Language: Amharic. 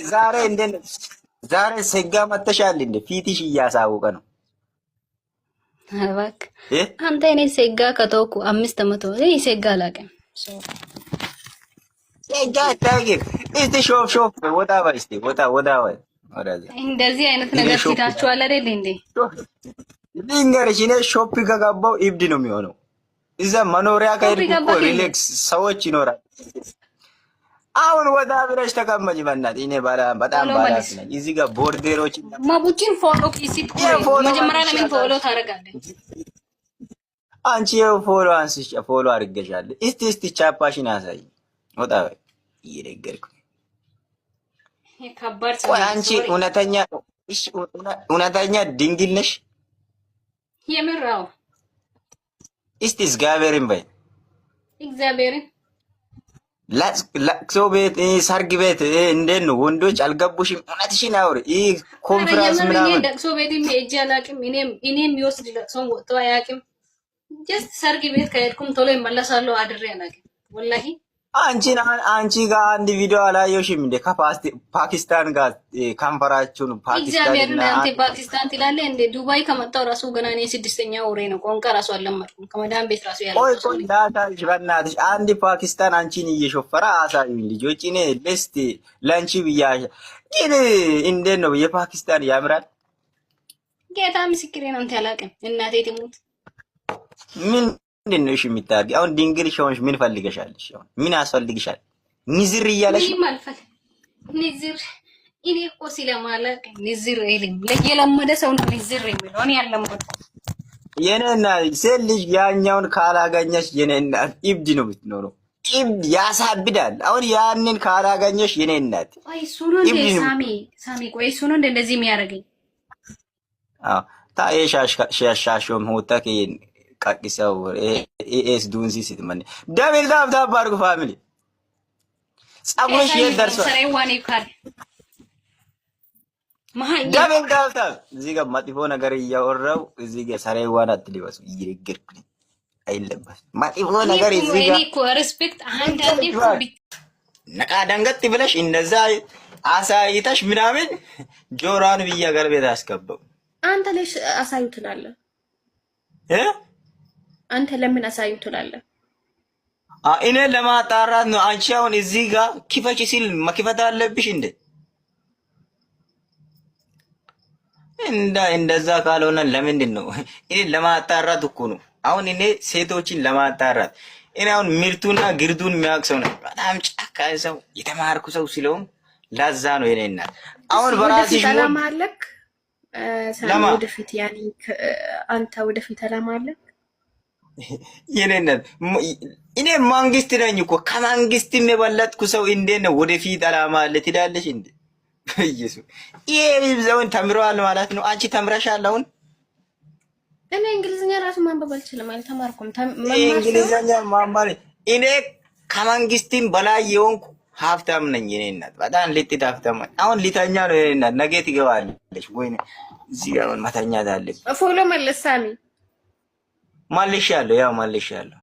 ዛሬ እንደ ዛሬ ሴጋ መተሻል እንደ ፊትሽ እያሳወቀ ነው። እባክህ አንተ፣ እኔ ሴጋ ከተውኩ 5 ዓመት፣ እኔ ሴጋ አላውቅም። ሴጋ አታውቂም? እስቲ ሾፍ ሾፍ ወጣ በይ፣ እስቲ ወጣ ወጣ በይ ወደዛ። እንደዚህ አይነት ነገር ፊታችኋል አይደል እንዴ? ልንገርሽ፣ እኔ shop ከገባው እብድ ነው የሚሆነው። እዛ መኖሪያ ከሄድኩ እኮ relax ሰዎች ይኖራል። አሁን ወጣ ብለሽ ተቀመጭ። በእናትህ እኔ በጣም ባላስ ነኝ። እዚህ ጋር border ኦች ማቡቺን follow ኪሲት መጀመሪያ ለምን follow ታደርጋለህ? አንቺ ይኸው follow አንስሽ follow አድርገሻል። እስቲ እስቲ ቻፓሽን አሳይ። ወጣ በይ እየነገርኩኝ። ቆይ አንቺ እውነተኛ እውነተኛ ድንግል ነሽ? የምራው። እስቲ እግዚአብሔርን በይ። እግዚአብሔርን። ለቅሶ ቤት፣ ሰርግ ቤት እንዴት ነው? ወንዶች አልገቡሽም? እውነትሽን አውሪ። ይህ ኮንፈረንስ ምናምን ለቅሶ ቤትም ሄጄ አላውቅም። እኔም የሚወስድ ለቅሶም ወጥቶ አያውቅም። Just ሰርግ ቤት ከሄድኩም ቶሎ ይመለሳለሁ። አድሬ አላውቅም ወላሂ። አንቺን አንቺ ጋር አንድ ቪዲዮ አላየሁሽም እንዴ? ከፓኪስታን ጋር ከንፈራችሁን ፓኪስታን እና አንተ ፓኪስታን ትላለህ እንዴ? ዱባይ ከመጣሁ ራሱ ገና እኔ ስድስተኛ ወሬ ነው። ቋንቋ ራሱ አልለመድኩም። ከመዳን ቤት ራሱ ያለ ቆይ ቆይ ላሳይሽ፣ በእናትሽ አንድ ፓኪስታን አንቺን እየሾፈረ አሳዩኝ ልጆች። እኔ ለስቲ ለአንቺ ብያሽ። ግን እንዴት ነው የፓኪስታን ያምራል? ጌታ ምስክሬ ነው። አንተ አላውቅም። እናቴ ትሙት። ምን ምንድን ነው እሺ የምታደርጊ? አሁን ድንግል ሆንሽ ምን ፈልገሻለሽ? አሁን ምን ያስፈልግሻል? ንዝር እያለሽ ንዝር እኔ እኮ ስለማላውቅ ንዝር የለም። ለየለመደ ሰው ነው ንዝር የሚለው፣ እኔ አልለመድኩም። የኔ እናት ሴት ልጅ ያኛውን ካላገኘሽ የኔ እናት እብድ ነው የምትኖረው። እብድ ያሳብዳል። አሁን ያንን ካላገኘሽ የኔ እናት ቆይ እሱ ነው እንደ ሳሚ ሳሚ፣ ቆይ እሱ ነው እንደ እንደዚህ የሚያደርገኝ? አዎ ታ ሻሻሾም ሆታ ከይን ቀቂሰው ኤስ ዱንሲ ስትመን double tap tap አድርጉ family። ፀጉርሽ የት ደርሷል? Double tap tap። እዚህ ጋር መጥፎ ነገር እያወራው እዚህ ጋር ሰሬዋን አትልበሱ። እየነገርኩኝ አይለበስም መጥፎ ነገር እዚህ ጋር Respect አንዳንዴ ነቃ ደንገጥ ብለሽ እንደዛ አሳይተሽ ምናምን ጆሮዋን ብዬ አገር ቤት አስገባው። አንተ ለሽ አሳዩ ትላለህ እ አንተ ለምን አሳዩ ትላለህ? እኔ ለማጣራት ነው። አንቺ አሁን እዚህ ጋር ክፈች ሲል መክፈት አለብሽ እንዴ? እንደዛ ካልሆነ ለምንድን ነው? እኔ ለማጣራት እኮ ነው። አሁን እኔ ሴቶችን ለማጣራት፣ እኔ አሁን ምርቱና ግርዱን የሚያውቅ ሰው ነው። በጣም ጫካ ሰው የተማርኩ ሰው ስለሆን ለዛ ነው የኔ እናት። አሁን በራስሽ አላማ አለክ? ወደፊት ያኔ አንተ ወደፊት አላማ አለክ? የኔ እናት እኔ መንግስት ነኝ እኮ፣ ከመንግስትም የበለጥኩ ሰው እንዴት ነው ወደፊት አላማ አለ ትላለሽ እንዴ? ኢየሱስ፣ ይሄ ዘውን ተምረዋል ማለት ነው። አንቺ ተምረሻል አሁን? እኔ እንግሊዝኛ ራሱ ማንበብ አልችልም፣ አልተማርኩም። እንግሊዝኛ ማንበብ፣ እኔ ከመንግስትም በላይ የሆንኩ ሀብታም ነኝ። የኔ እናት በጣም ልጥጥ ሀብታም። አሁን ሊተኛ ነው የኔ እናት። ነገ ትገባለች ወይ? እዚህ ጋር መተኛት አለብኝ። Follow መለስ ሳሚ። መልሻለሁ፣ ያው መልሻለሁ።